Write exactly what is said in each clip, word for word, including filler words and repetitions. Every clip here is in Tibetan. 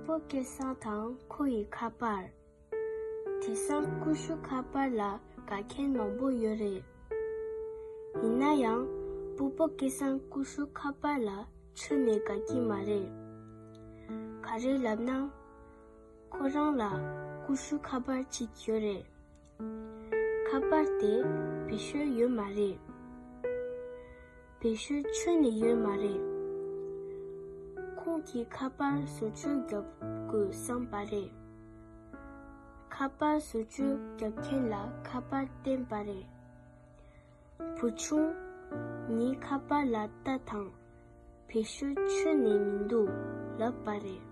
སྤོ་སྐལ་བཟང་དང་ཁོ་ཡི་ཁ་པར། དེང་སང་ཀུ་ཤུ་ཁ་པར་ལ་དགའ་མཁན་མང་པོ་ཡོད་རེད། ཡིན་ན་ཡང་སྤོ་སྤོ་སྐལ་བཟང་ཀུ་ཤུ་ཁ་པར་ལ་ཁྱོན་ནས་དགའ་གི་མ་རེད། ག་རེ་ལབ་ན། ཁོ་རང་ལ་ཀུ་ཤུ་ཁ་པར་གཅིག་ཡོད་རེད། ཁ་པར་དེ་བེད་སྤྱོད་ཡོད་མ་རེད། བེད་སྤྱོད་ཁྱོན་ནས་ཡོད་མ་རེད། ཁོང་གིས་ཁ་པར་བཟོ་བཅོས་རྒྱབ་དགོས་བསམ་པ་རེད། ཁ་པར་བཟོ་བཅོས་རྒྱབ་མཁན་ལ་ཁ་པར་བསྟན་པ་རེད། བུ་ཆུང་། ངའི་ཁ་པར་ལ་ལྟ་དང་། བེད་སྤྱོད་ཁྱོན་ནས་མི་འདུག་ལབ་པ་རེད།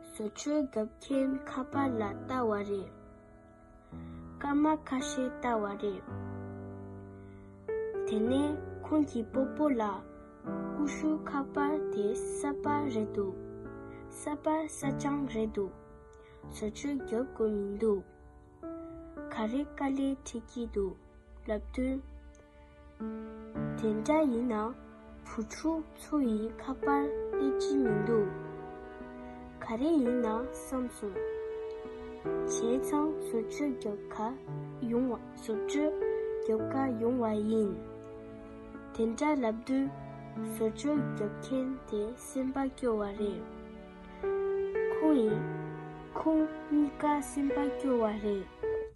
བཟོ་བཅོས་རྒྱབ་མཁན་ཁ་པར་ལ་ལྟ་བ་རེད། སྐར་མ་ཁ་ཤས་ལྟ་བ་རེད། དེ་ནས་ཁོང་གིས་སྤོ་སྤོ་ལ། ཀུ་ཤུ་ཁ་པར་དེ་གསར་པ་རེད་འདུག་གསར་པ་གསར་རྐྱང་རེད་འདུག་བཟོ་བཅོས་རྒྱབ་དགོས་མི་འདུག་ག་རེ་དཀའ་ལས་འཕྲད་ཀྱི་འདུག་ལབ་དུས། དེ་འདྲ་ཡིན་ན་བུ་ཕྲུག་ཚོ་ཡི་ཁ་པར་སླེབས་ཀྱི་མི་འདུག་ག་རེ་ཡིན་ན་བསམ་སོང་། བྱས་ཙང་བཟོ་བཅོས་རྒྱབ་ཁ་ཡོང་བ། བཟོ་བཅོས་རྒྱབ་ཁ་ཡོང་བ་ཡིན། དེ་འདྲ་ལབ་དུས་བཟོ་བཅོས་རྒྱབ་མཁན་དེ་སེམས་པ་སྐྱོ་བ་རེད། ཁོང་ཡིན། ཁོང་གཉིས་ཀ་སེམས་པ་སྐྱོ་བ་རེད།